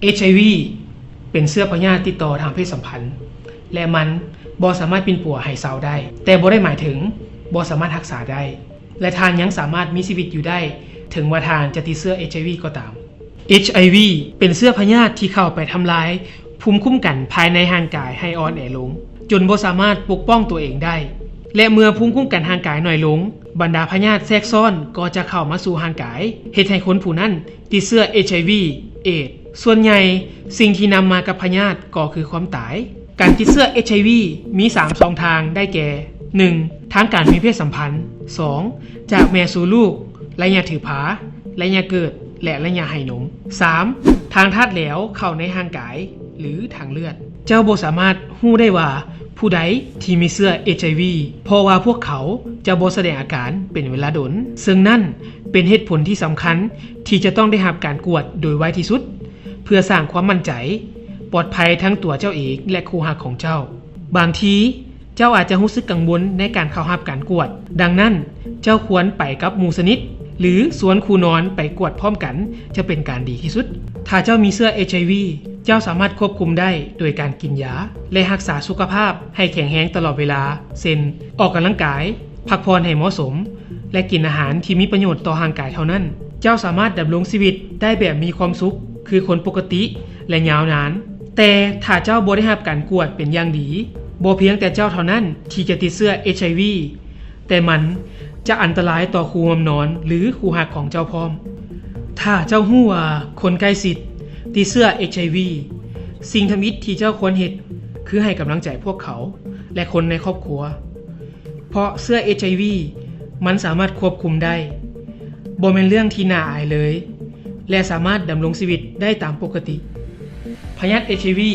ເອັດໄອວີ ເປັນເຊື້ອພະຍາດຕິດຕໍ່ທາງເພດສຳພັນ ແລະ ມັນບໍ່ສາມາດປິ່ນປົວໃຫ້ເຊົາໄດ້, ແຕ່ບໍ່ໄດ້ໝາຍເຖິງບໍ່ສາມາດຮັກສາໄດ້ ແລະ ທ່ານຍັງສາມາດມີຊີວິດຢູ່ໄດ້ ເຖິງວ່າທ່ານຈະຕິດເຊື້ອເອັດໄອວີກໍຕາມ. ເອັດໄອວີ ເປັນເຊື້ອພະຍາດທີ່ເຂົ້າໄປທຳລາຍພູມຄຸ້ມກັນພາຍໃນຮ່າງກາຍໃຫ້ອ່ອນແອລົງ ຈົນບໍ່ສາມາດປົກປ້ອງຕົວເອງໄດ້ ແລະ ເມື່ອພູມຄຸ້ມກັນຮ່າງກາຍໜ້ອຍລົງ, ບັນດາພະຍາດແຊກຊ້ອນກໍຈະເຂົ້າມາສູ່ຮ່າງກາຍ, ເຮັດໃຫ້ຄົນຜູ້ນັ້ນ ຕິດເຊື້ອເອັດໄອວີ ເອດສ໌. ສ່ວນໃຫຍ່ສິ່ງທີ່ນຳມາກັບພະຍາດກໍຄືຄວາມຕາຍ. ການຕິດເຊື້ອເອັດໄອວີ ມີສາມຊ່ອງທາງໄດ້ແກ່ ໜຶ່ງ ທາງການມີເພດສຳພັນ, ສອງ ຈາກແມ່ສູ່ລູກ, ໄລຍະຖືພາ, ໄລຍະເກີດ ແລະ ໄລຍະໃຫ້ນົມ, ສາມ ທາງທາດແຫຼວເຂົ້າໃນຮ່າງກາຍ ຫຼື ທາງເລືອດ. ເຈົ້າບໍ່ສາມາດຮູ້ໄດ້ວ່າຜູ້ໃດທີ່ມີເຊື້ອເອັດໄອວີ ເພາະວ່າພວກເຂົາຈະບໍ່ສະແດງອາການເປັນເວລາດົນ, ເຊິ່ງນັ້ນ ເປັນເຫດຜົນທີ່ສຳຄັນທີ່ຈະຕ້ອງໄດ້ຮັບການກວດໂດຍໄວທີ່ສຸດ ເພື່ອສ້າງຄວາມໝັ້ນໃຈ, ປອດໄພທັງຕົວເຈົ້າເອງ ແລະ ຄູ່ຮັກຂອງເຈົ້າ. ບາງທີເຈົ້າອາດຈະຮູ້ສຶກກັງວົນໃນການເຂົ້າຮັບການກວດ, ດັ່ງນັ້ນ ເຈົ້າຄວນໄປກັບໝູ່ສະໜິດ ຫຼື ຊວນຄູ່ນອນໄປກວດພ້ອມກັນ ຈະເປັນການດີທີ່ສຸດ. ຖ້າເຈົ້າມີເຊື້ອເອັດໄອວີ ເຈົ້າສາມາດຄວບຄຸມໄດ້ໂດຍການກິນຢາ ແລະ ຮັກສາສຸຂະພາບໃຫ້ແຂງແຮງຕະຫຼອດເວລາ, ເຊັ່ນ ອອກກຳລັງກາຍ, ພັກຜ່ອນໃຫ້ເໝາະສົມ ແລະ ກິນອາຫານທີ່ມີປະໂຫຍດຕໍ່ຮ່າງກາຍເທົ່ານັ້ນ. ເຈົ້າສາມາດດຳລົງຊີວິດໄດ້ແບບມີຄວາມສຸກຄືຄົນປົກກະຕິ ແລະ ຍາວນານ. ແຕ່ຖ້າເຈົ້າບໍ່ໄດ້ຮັບການກວດເປັນຢ່າງດີ, ບໍ່ພຽງແຕ່ເຈົ້າເທົ່ານັ້ນທີ່ຈະຕິດເຊື້ອເອັດໄອວີ, ແຕ່ມັນຈະອັນຕະລາຍຕໍ່ຄູ່ຮ່ວມນອນ ຫຼື ຄູ່ຮັກຂອງເຈົ້າພ້ອມ. ຖ້າເຈົ້າຮູ້ວ່າຄົນໃກ້ຊິດຕິດເຊື້ອເອັດໄອວີ, ສິ່ງທຳອິດທີ່ເຈົ້າຄວນເຮັດຄືໃຫ້ກຳລັງໃຈພວກເຂົາ ແລະ ຄົນໃນຄອບຄົວ. ເພາະເຊື້ອເອັດໄອວີ ມັນສາມາດຄວບຄຸມໄດ້, ບໍ່ແມ່ນເລື່ອງທີ່ໜ້າອາຍເລີຍ ແລະ ສາມາດດຳລົງຊີວິດໄດ້ຕາມປົກກະຕິ. ພະຍາດເອັດໄອວີ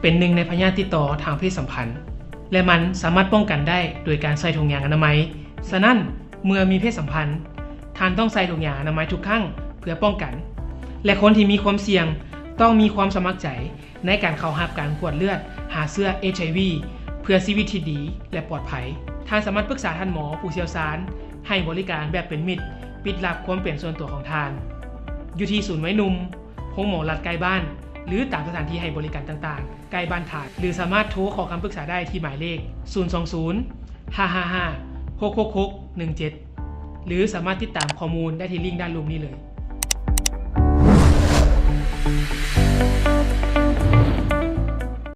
ເປັນໜຶ່ງໃນພະຍາດຕິດຕໍ່ທາງເພດສຳພັນ ແລະ ມັນສາມາດປ້ອງກັນໄດ້ໂດຍການໃສ່ຖົງຍາງອະນາໄມ. ສະນັ້ນ, ເມື່ອມີເພດສຳພັນ, ທ່ານຕ້ອງໃສ່ຖົງຍາງອະນາໄມທຸກຄັ້ງເພື່ອປ້ອງກັນ, ແລະ ຄົນທີ່ມີຄວາມສ່ຽງຕ້ອງມີຄວາມສະໝັກໃຈ ໃນການເຂົ້າຮັບການກວດເລືອດຫາເຊື້ອເອັດໄອວີ ເພື່ອຊີວິດທີ່ດີ ແລະ ປອດໄພ. ທ່ານສາມາດປຶກສາທ່ານໝໍຜູ້ຊ່ຽວຊານໃຫ້ບໍລິການແບບເປັນມິດ, ປິດລັບຄວາມເປັນສ່ວນຕົວຂອງທ່ານ ຢູ່ທີ່ສູນໄວໜຸ່ມ, ໂຮງໝໍລັດໃກ້ບ້ານ ຫຼື ຕາມສະຖານທີ່ໃຫ້ບໍລິການຕ່າງໆໃກ້ບ້ານທ່ານ ຫຼື ສາມາດໂທຂໍຄຳປຶກສາໄດ້ທີ່ໝາຍເລກ ສູນສອງສູນ ຫ້າຫ້າຫ້າ ຫົກຫົກຫົກ ໜຶ່ງເຈັດ ຫຼື ສາມາດຕິດຕາມຂໍ້ມູນໄດ້ທີ່ລິ້ງດ້ານລຸ່ມນີ້ເລີຍ.